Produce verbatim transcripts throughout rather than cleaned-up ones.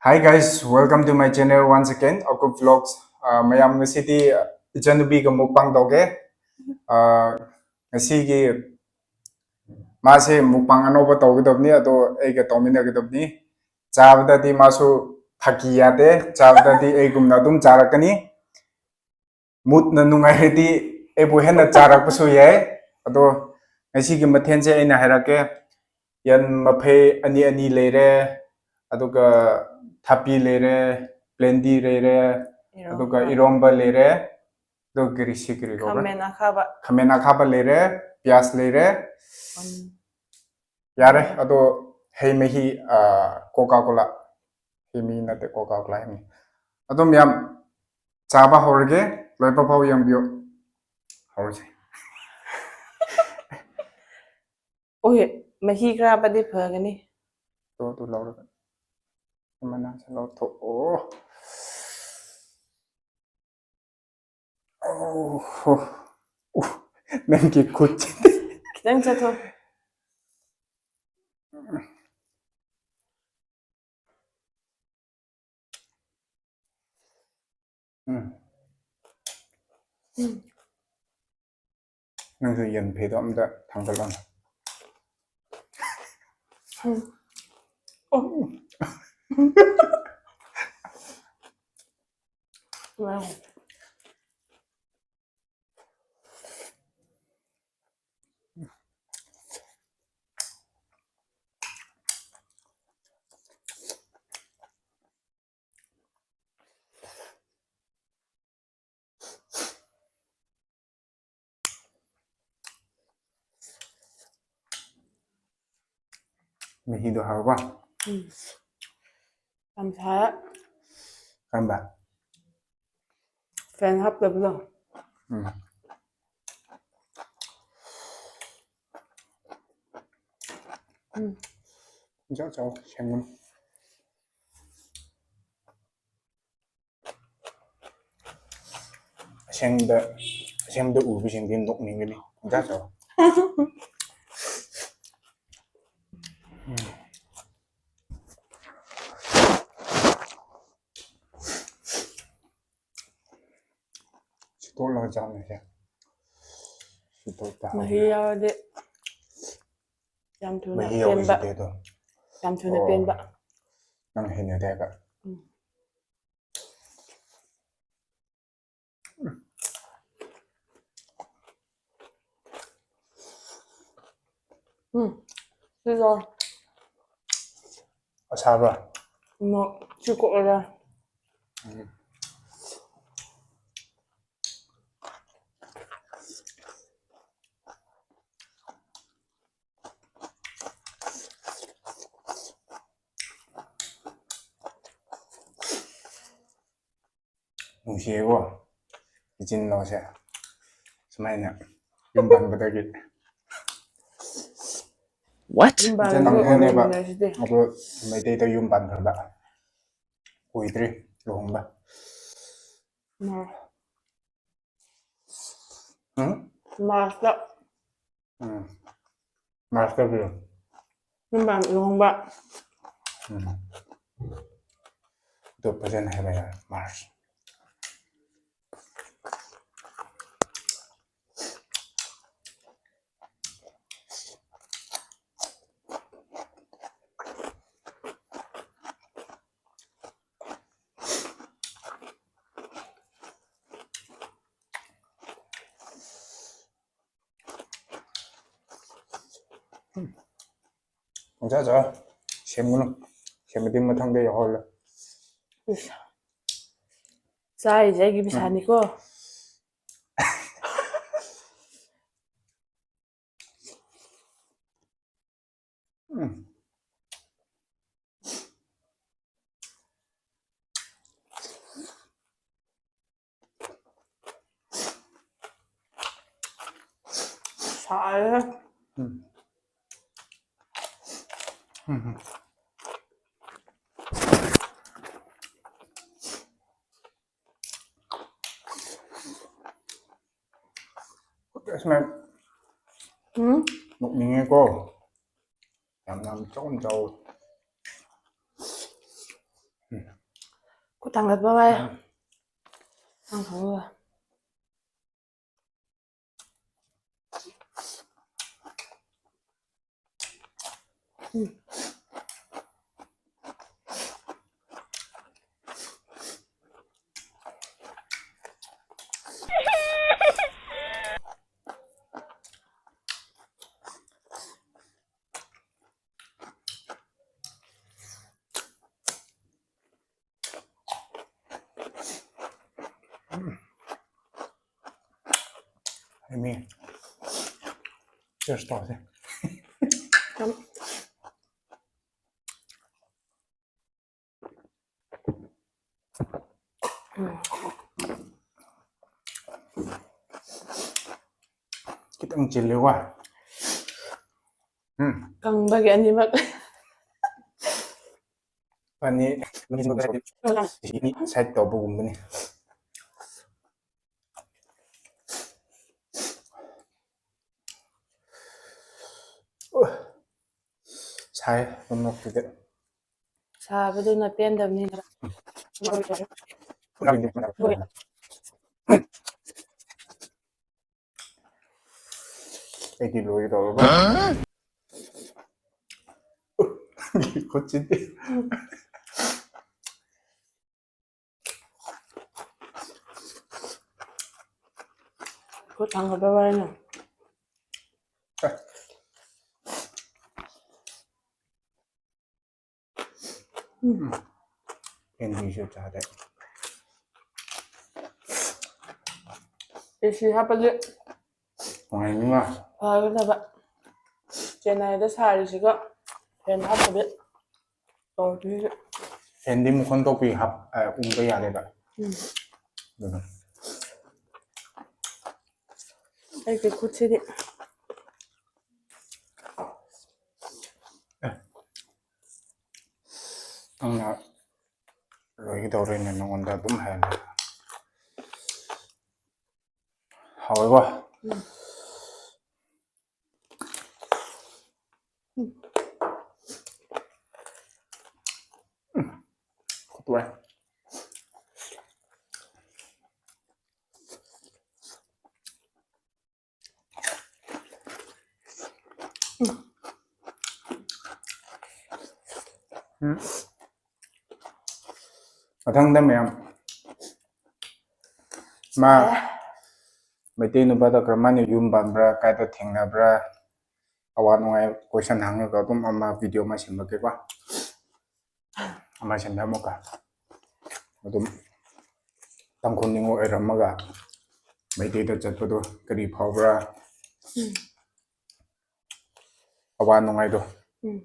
Hi guys, welcome to my channel once again, Akup Vlogs. ꯑꯥ, ꯃꯌꯥꯝ, ꯉꯁꯤꯗꯤ ꯏꯆꯟꯅꯨꯄꯤꯒ mukbang ꯇꯧꯒꯦ꯫ ꯑꯥ, ꯉꯁꯤꯒꯤ ꯃꯥꯁꯦ mukbang ꯑꯅꯧꯕ ꯇꯧꯒꯗꯕꯅꯤ, ꯑꯗꯣ ꯑꯩꯒ ꯇꯧꯃꯤꯟꯅꯒꯗꯕꯅꯤ꯫ ꯆꯥꯕꯗꯗꯤ ꯃꯥꯁꯨ ꯐꯥꯒꯤ ꯌꯥꯗꯦ, ꯆꯥꯕꯗꯗꯤ ꯑꯩꯒꯨꯝꯅ ꯑꯗꯨꯝ ꯆꯥꯔꯛꯀꯅꯤ꯫ Moodꯅ ꯅꯨꯡꯉꯥꯏꯔꯗꯤ ꯑꯩꯕꯨ ꯍꯦꯟꯅ ꯆꯥꯔꯛꯄꯁꯨ ꯌꯥꯏ꯫ ꯑꯗꯣ ꯉꯁꯤꯒꯤ ꯃꯊꯦꯜꯁꯦ ꯑꯩꯅ ꯍꯥꯏꯔꯛꯀꯦ꯫ ꯌꯦꯟ ꯃꯐꯩ ꯑꯅꯤ ꯑꯅꯤ ꯂꯩꯔꯦ, ꯑꯗꯨꯒ ꯊꯥꯄꯤ ꯂꯩꯔꯦ, ꯕ꯭ꯂꯦꯟꯗꯤ ꯂꯩꯔꯦ, ꯑꯗꯨꯒ ꯏꯔꯣꯝꯕ ꯂꯩꯔꯦ, ꯑꯗꯨꯒ ꯀꯔꯤ ꯁꯤ ꯀꯔꯤ ꯀꯧꯕ꯭ꯔꯥ? ꯈꯥꯃꯦꯟ ꯑꯈꯥꯕ꯫ ꯈꯥꯃꯦꯟ ꯑꯈꯥꯕ ꯂꯩꯔꯦ, ꯄꯤꯌꯥꯁ ꯂꯩꯔꯦ꯫ ꯎꯝ꯫ ꯌꯥꯔꯦ, ꯑꯗꯣ ꯍꯩ ꯃꯍꯤ, ꯑꯥ, Coca-Cola꯫ ꯍꯩ ꯃꯍꯤ ꯅꯠꯇꯦ, Coca-Cola ꯍꯩ ꯃꯍꯤ꯫ ꯑꯗꯣ ꯃꯌꯥꯝ, ꯆꯥꯕ ꯍꯧꯔꯒꯦ, ꯂꯣꯏꯕ ꯐꯥꯎ ꯌꯦꯡꯕꯤꯌꯨ꯫ ꯍꯧꯔꯁꯦ꯫ ꯍꯣꯏ, ꯃꯍꯤ ꯈꯔ ꯍꯥꯞꯄꯗꯤ ꯐꯒꯅꯤ꯫ ꯇꯣ, ꯇꯨ ꯂꯧꯔꯒ꯫ ꯃꯅꯥꯁꯦ ꯂꯧꯊꯣꯛꯑꯣ꯫ ꯑꯣ ꯍꯣ꯫ ꯎ, ꯅꯪꯒꯤ ꯈꯨꯠꯁꯤꯗꯤ꯫ ꯈꯤꯇꯪ ꯆꯠꯊꯣꯛ꯫ ꯎꯝ꯫ ꯎꯝ꯫ ꯅꯪꯁꯨ ꯌꯦꯟ ꯐꯩꯗꯣ ꯑꯝꯇ ꯊꯥꯡꯒꯠꯂꯣꯅꯦ꯫ ꯎꯝ꯫ ꯑꯣ꯫ ꯋꯥꯎ꯫ ꯃꯍꯤꯗꯣ ꯍꯥꯎꯕ? ꯎꯝ꯫ ꯌꯥꯝ ꯁꯥꯏ꯫ ꯀꯔꯝꯕ? Fan ꯍꯥꯞꯇꯕꯗꯣ꯫ ꯎꯝ꯫ ꯎꯝ꯫ ꯆꯥꯎ, ꯆꯥꯎ, ꯁꯦꯡꯉꯨ꯫ ꯑꯁꯦꯡꯕꯗ, ꯑꯁꯦꯡꯕꯗ ꯎꯕꯁꯤꯡꯗꯤ ꯅꯣꯛꯅꯤꯡꯒꯅꯤ꯫ ꯆꯥꯎ, ꯆꯥꯎ꯫ ꯎꯝ꯫ ꯇꯣꯠꯂꯒ ꯆꯥꯕꯅꯦ ꯁꯦ꯫ ꯁꯤ ꯇꯣꯠꯄ ꯍꯥꯎꯕꯅꯦ꯫ ꯃꯍꯤ ꯌꯥꯎꯔꯗꯤ ꯌꯥꯝ ꯊꯨꯅ ꯃꯍꯤ ꯄꯦꯟꯕ꯫ ꯌꯥꯎꯕꯁꯤꯗꯤ ꯑꯗꯣ꯫ ꯌꯥꯝ ꯊꯨꯅ ꯑꯣ꯫ ꯄꯦꯟꯕ꯫ ꯅꯪ ꯍꯩꯅꯗꯦ ꯍꯥꯏꯕ꯫ ꯎꯝ꯫ ꯎꯝ꯫ ꯁꯤꯗꯣ ꯑꯁꯥꯕ꯭ꯔꯥ? ꯃꯣꯔꯣꯛ ꯁꯤ ꯀꯣꯛꯑꯒ꯫ ꯎꯝ꯫ ꯅꯨꯡꯁꯤꯌꯦꯀꯣ ꯏꯆꯤꯟ ꯏꯅꯥꯎꯁꯦ ꯁꯨꯃꯥꯏꯅ ꯌꯨꯝ ꯄꯥꯟꯕꯗꯒꯤ꯫ What? ꯌꯨꯝ ꯏꯆꯤꯟ ꯄꯥꯜꯂꯁꯨ ꯏꯅꯥꯎꯅꯦꯕ꯫ ꯑꯣꯏꯃꯤꯟꯅꯔꯤꯁꯤꯗꯤ꯫ ꯑꯗꯣ ꯃꯩꯇꯩꯗ ꯌꯨꯝ ꯄꯥꯟꯈ꯭ꯔꯕ ꯀꯨꯏꯗ꯭ꯔꯤ ꯂꯨꯍꯣꯡꯕ꯫ ꯎꯝ꯫ ꯎꯝ? ꯃꯥꯔꯁꯇ ꯎꯝ꯫ ꯃꯥꯔꯁꯇ ꯄꯤꯌꯨ꯫ ꯌꯨꯝ ꯄꯥꯟ ꯂꯨꯍꯣꯡꯕ꯫ ꯎꯝ꯫ ꯑꯗꯨ ꯐꯖꯅ ꯍꯥꯏꯕ ꯌꯥꯔꯦ ꯃꯥꯔꯁ꯫ ꯄꯪꯆꯥ ꯆꯥ ꯁꯦꯝꯒꯅꯨ꯫ ꯁꯦꯝꯃꯗꯤ ꯃꯊꯪꯗ ꯌꯥꯎꯍꯜꯂꯣ꯫ ꯏꯁ꯫ ꯆꯥꯔꯤꯁꯦ ꯑꯩꯒꯤ ꯄꯩꯁꯥꯅꯤꯀꯣ꯫ ꯎꯝ꯫ ꯁꯥꯔꯦ꯫ ꯎꯝ꯫ ꯎꯝ꯫ ꯑꯁ ꯃꯦꯝ, ꯎꯝ? ꯅꯣꯛꯅꯤꯡꯉꯦꯀꯣ꯫ ꯌꯥꯝ ꯌꯥꯝ ꯆꯥꯎꯅ ꯆꯥꯎ꯫ ꯈꯨꯠ ꯊꯥꯡꯒꯠꯄ ꯋꯥꯏ꯫ ꯅꯪ ꯈꯪꯕ꯫ ꯎꯝ꯫ ꯍꯩꯃꯤ꯫ Cheers ꯇꯧꯁꯦ꯫ ꯈꯤꯇꯪ ꯆꯤꯜꯂꯦꯀꯣ꯫ ꯎꯝ꯫ ꯀꯪꯕꯒꯤ ꯑꯅꯤꯃꯛ꯫ ꯐꯅꯤ꯫ Side ꯇꯧꯕꯒꯨꯝꯕꯅꯤ꯫ ꯁꯥꯏ ꯃꯅꯣꯛꯇꯨꯗꯤ꯫ ꯁꯥꯕꯗꯨꯅ ꯄꯦꯟꯗꯕꯅꯤ ꯈꯔ꯫ ꯑꯩꯗꯤ ꯂꯣꯏꯒꯗꯧꯔꯕ꯫ ꯈꯨꯠꯁꯤꯗꯤ꯫ ꯈꯨꯠ ꯊꯥꯡꯒꯗꯕ ꯍꯥꯏꯅ꯫ ꯎꯝ꯫ ꯀꯦꯟꯗꯤꯁꯨ ꯆꯥꯗꯦ꯫ AC ꯍꯥꯞꯄꯗꯤ ꯅꯨꯡꯉꯥꯏꯅꯤꯉꯥ꯫ ꯐꯒꯗꯕ꯫ ꯆꯦꯟꯅꯥꯏꯗ ꯁꯥꯔꯤꯁꯤꯒ fan ꯍꯥꯞꯇꯕꯤ ꯇꯧꯔꯤꯁꯤꯒ꯫ Fanꯗꯤ ꯃꯈꯣꯟ ꯊꯣꯛꯄꯤ ꯍꯥꯞ-, ꯑ, ꯎꯪꯕ ꯌꯥꯔꯦꯕ꯫ ꯎꯝ꯫ ꯑꯗꯨꯅ꯫ ꯑꯩꯒꯤ ꯈꯨꯠꯁꯤꯗꯤ꯫ ꯑꯦ꯫ ꯅꯪꯅ ꯂꯣꯏꯒꯗꯧꯔꯦꯅꯦ, ꯅꯉꯣꯟꯗ ꯑꯗꯨꯝ ꯍꯥꯏꯔꯅꯤ꯫ ꯍꯥꯎꯋꯦꯀꯣ? ꯎꯝ꯫ ꯎꯝ꯫ ꯎꯝ꯫ ꯈꯨꯠ ꯋꯥꯏ꯫ ꯎꯝ꯫ ꯎꯝ꯫ ꯃꯊꯪꯗ ꯃꯌꯥꯝ ꯃꯥ ꯃꯩꯇꯩ ꯅꯨꯄꯥꯗ ꯀꯔꯝꯍꯥꯏꯅ ꯌꯨꯝ ꯄꯥꯟꯕ꯭ꯔꯥ, ꯀꯥꯏꯗ ꯊꯦꯡꯅꯕ꯭ꯔꯥ, ꯑꯋꯥ ꯅꯨꯡꯉꯥꯏ ꯀꯣꯏꯁꯟ ꯍꯪꯉꯒ ꯑꯗꯨꯝ ꯑꯃ ꯚꯤꯗꯤꯑꯣ ꯑꯃ ꯁꯦꯝꯂꯛꯀꯦꯀꯣ꯫ ꯑꯃ ꯁꯦꯝꯕ ꯑꯃꯨꯛꯀ ꯑꯗꯨꯝ ꯇꯥꯡꯈꯨꯜ ꯅꯤꯉꯣꯜ ꯑꯣꯏꯔꯝꯃꯒ ꯃꯩꯇꯩꯗ ꯆꯠꯄꯗꯣ ꯀꯔꯤ ꯐꯥꯎꯕ꯭ꯔꯥ? ꯎꯝ꯫ ꯑꯋꯥ ꯅꯨꯡꯉꯥꯏꯗꯣ꯫ ꯎꯝ꯫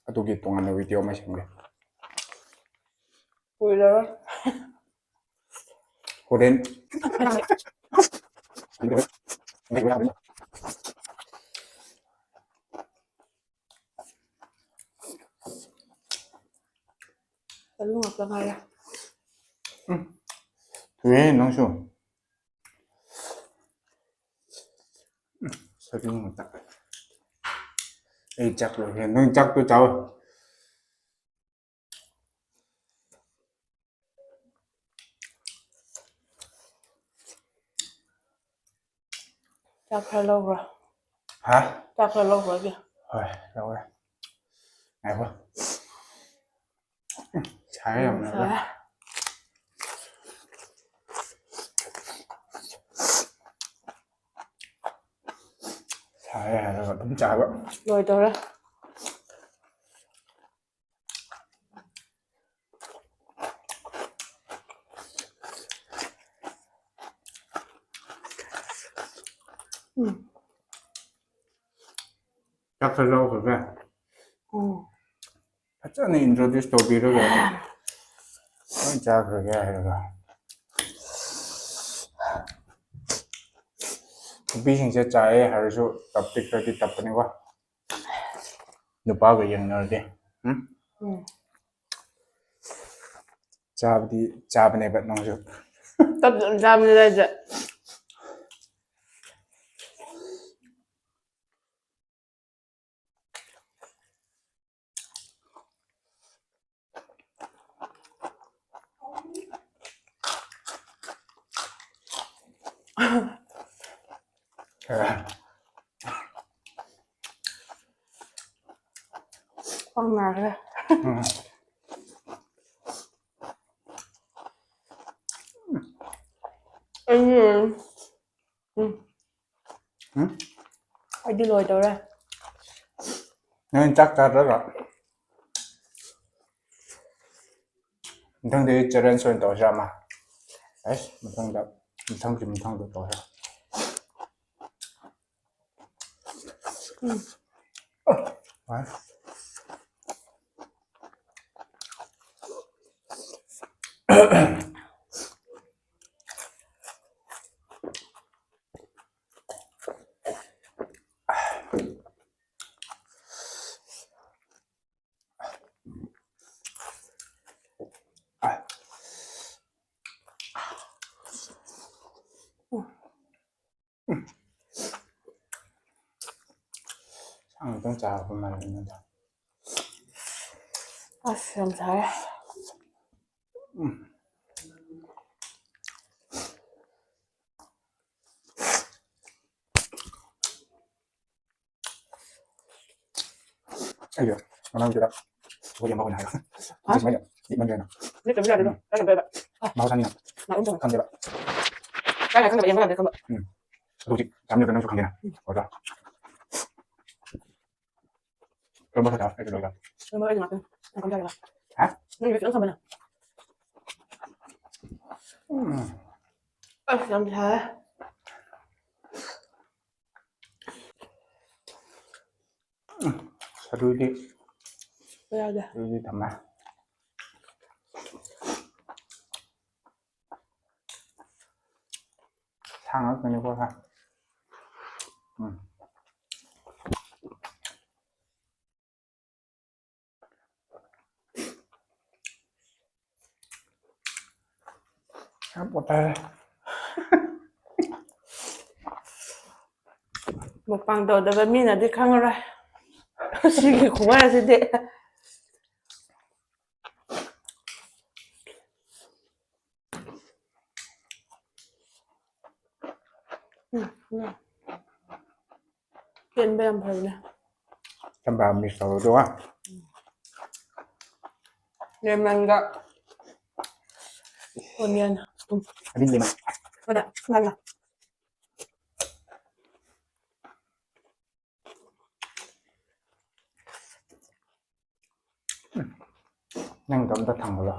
ꯑꯗꯨꯒꯤ ꯇꯣꯉꯥꯟꯅ ꯚꯤꯗꯤꯑꯣ ꯑꯃ ꯁꯦꯝꯒꯦ꯫ ꯀꯨꯏꯔꯔꯣꯏ꯫ ꯍꯣꯔꯦꯟ꯫ ꯑꯂꯨ ꯉꯥꯛꯇ ꯉꯥꯏꯔꯦ꯫ ꯎꯝ꯫ ꯊꯨꯏꯍꯦ ꯅꯪꯁꯨ꯫ ꯎꯝ, ꯁꯣꯏꯕꯨꯝ ꯉꯥꯛꯇ꯫ ꯑꯩ ꯆꯥꯛ ꯂꯣꯏꯈ꯭ꯔꯦ꯫ ꯅꯪ ꯆꯥꯛꯇꯣ ꯆꯥꯎ꯫ ꯆꯥꯛ ꯈꯔ ꯂꯧꯈ꯭ꯔꯣ꯫ ꯍꯥ? ꯆꯥꯛ ꯈꯔ ꯂꯧꯈ꯭ꯔꯣ ꯑꯩꯒꯤ꯫ ꯍꯣꯏ, ꯂꯧꯔꯦ꯫ ꯉꯥꯏꯈꯣ꯫ ꯎꯝ, ꯁꯥꯏꯌꯦ ꯌꯥꯝꯅ꯫ ꯁꯥꯏ꯫ ꯁꯥꯏꯌꯦ ꯍꯥꯏꯔꯒ ꯑꯗꯨꯝ ꯆꯥꯕ꯫ ꯂꯣꯏꯗꯧꯔꯦ꯫ ꯎꯝ꯫ ꯆꯥꯛ ꯈꯔ ꯂꯧꯈ꯭ꯔꯒꯦ꯫ ꯎꯝ꯫ ꯐꯖꯅ introduce ꯇꯧꯕꯤꯔꯒ ꯂꯣꯏ ꯆꯥꯈ꯭ꯔꯒꯦ ꯍꯥꯏꯔꯒ꯫ ꯅꯨꯄꯤꯁꯤꯡꯁꯦ ꯆꯥꯏꯌꯦ ꯍꯥꯏꯔꯁꯨ ꯇꯞꯇꯤ ꯈꯔꯗꯤ ꯇꯞꯄꯅꯤꯀꯣ꯫ ꯅꯨꯄꯥꯒ ꯌꯦꯡꯅꯔꯗꯤ꯫ ꯎꯝ? ꯎꯝ꯫ ꯆꯥꯕꯗꯤ ꯆꯥꯕꯅꯦꯕ ꯅꯪꯁꯨ꯫ ꯇꯞ ꯇꯞꯅ ꯆꯥꯕꯅꯤꯗ ꯑꯩꯁꯦ꯫ ꯈ꯭ꯋꯥꯡ ꯅꯥꯈ꯭ꯔꯦ꯫ ꯎꯝ꯫ ꯗꯤ ꯂꯣꯏꯗꯧꯔꯦ꯫ ꯅꯪ ꯆꯥꯛ ꯆꯥꯗ꯭ꯔꯒ? ꯃꯊꯪꯗꯤ challenge ꯑꯣꯏꯅ ꯇꯧꯔꯁꯤꯔ ꯑꯃ? ꯑꯩꯁ, ꯃꯊꯪꯗ, ꯃꯊꯪꯒꯤ ꯃꯊꯪꯗ ꯇꯧꯔꯁꯤꯔ? ꯎꯝ꯫ ꯑ, ꯋꯥꯏ꯫ ꯁꯥ ꯉꯥꯛꯇꯪ ꯆꯥꯕ ꯃꯥꯜꯂꯦ ꯅꯪꯗꯣ꯫ ꯑꯁ, ꯌꯥꯝ ꯁꯥꯏ꯫ ꯎꯝ꯫ ꯑꯩꯁꯨ ꯃꯃꯥꯡꯁꯤꯗ ꯁꯣꯏ ꯑꯃ ꯑꯣꯏꯅ ꯍꯥꯏꯔꯣ꯫ ꯍꯥ? ꯁꯨꯃꯥꯏꯅ ꯂꯤꯛꯃꯟꯗ꯭ꯔꯦꯅ꯫ ꯂꯤꯛꯇꯕꯁꯨ ꯌꯥꯗꯦꯗꯣ꯫ ꯎꯝ꯫ ꯀꯥꯏꯅ ꯇꯧꯋꯦꯕ꯫ ꯃꯍꯧꯁꯥꯅꯤꯅ ꯃꯥ ꯑꯗꯨꯝ ꯇꯧꯋꯦ꯫ ꯈꯪꯗꯦꯕ꯫ ꯀꯥꯏꯅ ꯈꯪꯗꯕ ꯌꯦꯡꯕ ꯀꯥꯟꯗ ꯈꯪꯕ꯫ ꯎꯝ꯫ ꯑꯗꯨ ꯍꯧꯖꯤꯛ ꯌꯥꯝ ꯅꯪꯁꯨ ꯈꯪꯗꯦꯅ꯫ ꯎꯝ꯫ ꯑꯣꯖꯥ꯫ ꯀꯔꯝꯕ ꯁꯥ ꯑꯩꯁꯨ ꯂꯣꯏꯔꯦ꯫ ꯀꯔꯝꯕ ꯑꯩꯁꯨ ꯉꯥꯛꯇꯅꯤ꯫ ꯌꯥꯝ ꯈꯪꯖꯔꯦꯕ꯫ ꯍꯥ? ꯅꯪꯒꯤꯗꯤ ꯈꯤꯇꯪ ꯊꯝꯃꯦꯅ꯫ ꯎꯝ꯫ ꯑꯁ, ꯌꯥꯝ ꯁꯥꯏ꯫ ꯎꯝ, ꯑꯗꯨꯗꯤ ꯌꯥꯗꯦ꯫ ꯑꯗꯨꯗꯤ ꯊꯝꯃꯦ꯫ ꯁꯥ ꯉꯥꯛꯇꯅꯤꯀꯣ, ꯁꯥ꯫ ꯎꯝ꯫ ꯌꯥꯝ ꯄꯣꯊꯥꯔꯦ꯫ Mukbang ꯇꯧꯗꯕ ꯃꯤꯅꯗꯤ ꯈꯪꯉꯔꯣꯏ ꯁꯤꯒꯤ ꯈꯨꯋꯥꯁꯤꯗꯤ꯫ ꯎꯝ, ꯎꯝ꯫ ꯄꯦꯟꯕ ꯌꯥꯝ ꯐꯕꯅꯦ꯫ ꯆꯝꯄ꯭ꯔꯥ mix ꯇꯧꯔꯗꯨꯒ꯫ Lemonꯒ onion꯫ ꯎꯝ꯫ ꯑꯗꯨꯗꯤ lemon꯫ ꯍꯣꯏ, ꯉꯥꯡꯉꯣ꯫ ꯅꯪꯗꯣ ꯑꯝꯇ ꯊꯝꯃꯨꯔꯣ꯫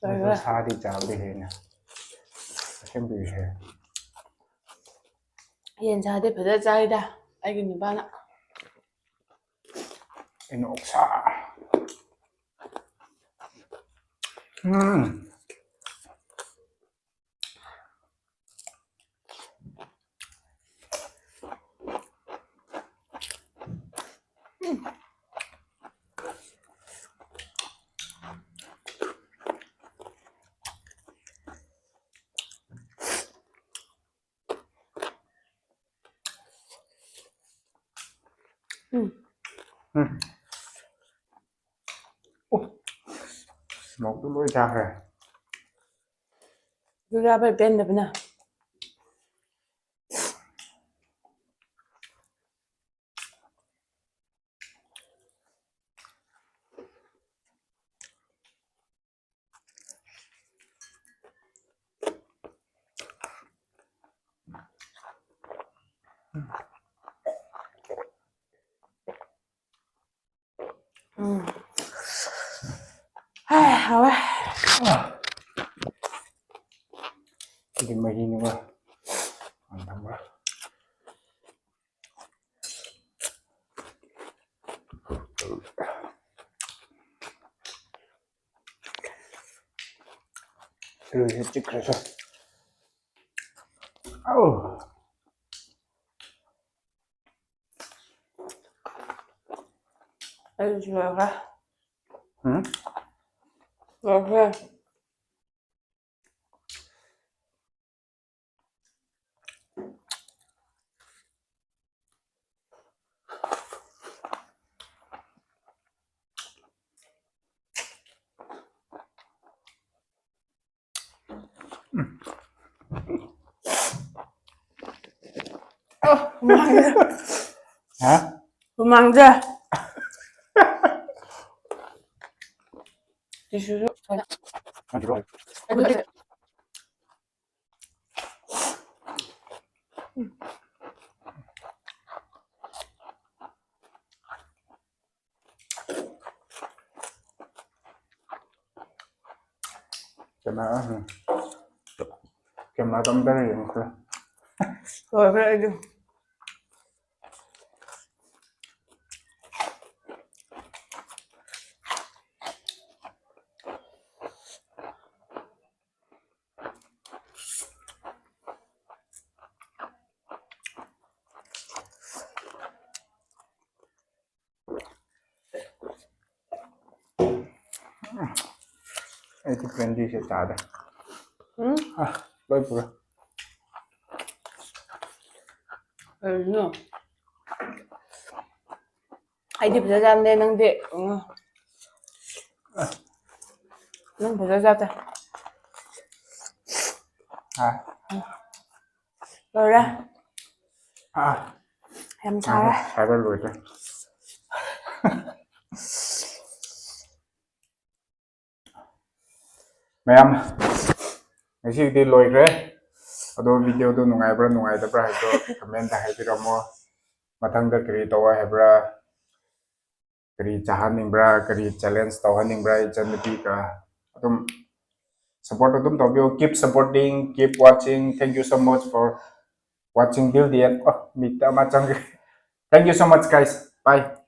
ꯂꯣꯏꯔꯦ꯫ ꯁꯥꯗꯤ ꯆꯥꯕꯗꯤ ꯍꯦꯟꯅ ꯑꯁꯦꯡꯕꯒꯤ ꯍꯦꯟꯅ꯫ ꯌꯦꯟ ꯁꯥꯗꯤ ꯐꯖꯅ ꯆꯥꯏꯗ ꯑꯩꯒꯤ ꯅꯨꯄꯥꯅ꯫ ꯑꯩꯅ ꯑꯣꯛꯁꯥ꯫ ꯎꯝ꯫ ꯎꯝ꯫ ꯎꯝ꯫ ꯑꯣ, ꯁ꯭ꯃꯣꯛꯇꯨ ꯂꯣꯏ ꯆꯥꯈ꯭ꯔꯦ꯫ ꯑꯗꯨ ꯆꯥꯕꯩ ꯄꯦꯟꯗꯕꯅ꯫ ꯎꯝ꯫ ꯍꯥꯏ, ꯍꯥꯎꯋꯦ꯫ ꯁꯤꯗꯤ ꯃꯍꯤꯅꯤꯀꯣ꯫ ꯊꯝꯕ꯭ꯔꯥ? ꯏꯔꯨꯁꯦ ꯆꯤꯛꯈ꯭ꯔꯦ ꯁꯦ꯫ ꯑꯧ꯫ ꯑꯩꯁꯨ ꯂꯣꯏꯈ꯭ꯔꯦ꯫ ꯎꯝ? ꯂꯣꯏꯈ꯭ꯔꯦ꯫ ꯑ, ꯍꯨꯃꯥꯡꯁꯦ꯫ ꯍꯥ? ꯍꯨꯃꯥꯡꯁꯦ꯫ ꯇꯤꯁꯨꯁꯨ꯫ ꯀꯦꯃꯦꯔꯥ ꯀꯦꯃꯦꯔꯥꯗꯣ ꯑꯝꯇ ꯌꯦꯡꯉꯨ꯫ ꯂꯣꯏꯈ꯭ꯔꯦ ꯑꯩꯗꯤ꯫ ꯑꯩꯗꯤ ꯄ꯭ꯔꯦꯟꯗꯤꯁꯦ ꯆꯥꯗꯦ꯫ ꯎꯝ? ꯑ, ꯂꯣꯏ ꯄꯨꯔꯦ꯫ ꯀꯩꯅꯣ? ꯑꯩꯗꯤ ꯐꯖ ꯆꯥꯕꯅꯦ, ꯅꯪꯗꯤ? ꯎꯝ꯫ ꯅꯪ ꯐꯖ ꯆꯥꯗꯦ꯫ ꯑ, ꯂꯣꯏꯔꯦ꯫ ꯑ, ꯌꯥꯝ ꯁꯥꯔꯦ꯫ ꯁꯥꯕ ꯂꯣꯏꯔꯦ꯫ ꯃꯌꯥꯝ, ꯉꯁꯤꯒꯤꯗꯤ ꯂꯣꯏꯈ꯭ꯔꯦ꯫ ꯑꯗꯣ videoꯗꯣ ꯅꯨꯡꯉꯥꯏꯕ꯭ꯔꯥ ꯅꯨꯡꯉꯥꯏꯇꯕ꯭ꯔꯥ ꯍꯥꯏꯕꯗꯣ commentꯇ ꯍꯥꯏꯕꯤꯔꯝꯃꯣ꯫ ꯃꯊꯪꯗ ꯀꯔꯤ ꯇꯧ ꯍꯥꯏꯕ꯭ꯔꯥ, ꯀꯔꯤ ꯆꯥꯍꯟꯅꯤꯡꯕ꯭ꯔꯥ, ꯀꯔꯤ challenge ꯇꯧꯍꯟꯅꯤꯡꯕ꯭ꯔꯥ ꯏꯆꯟꯅꯨꯄꯤꯒ, ꯑꯗꯨꯝ support ꯑꯗꯨꯝ ꯇꯧꯕꯤꯌꯨ꯫ Keep supporting, keep watching. Thank you so much for watching till the end. ꯑꯣ, ꯃꯤꯠꯇ ꯑꯃ ꯆꯪꯈ꯭ꯔꯦ꯫ Thank you so much, guys. Bye.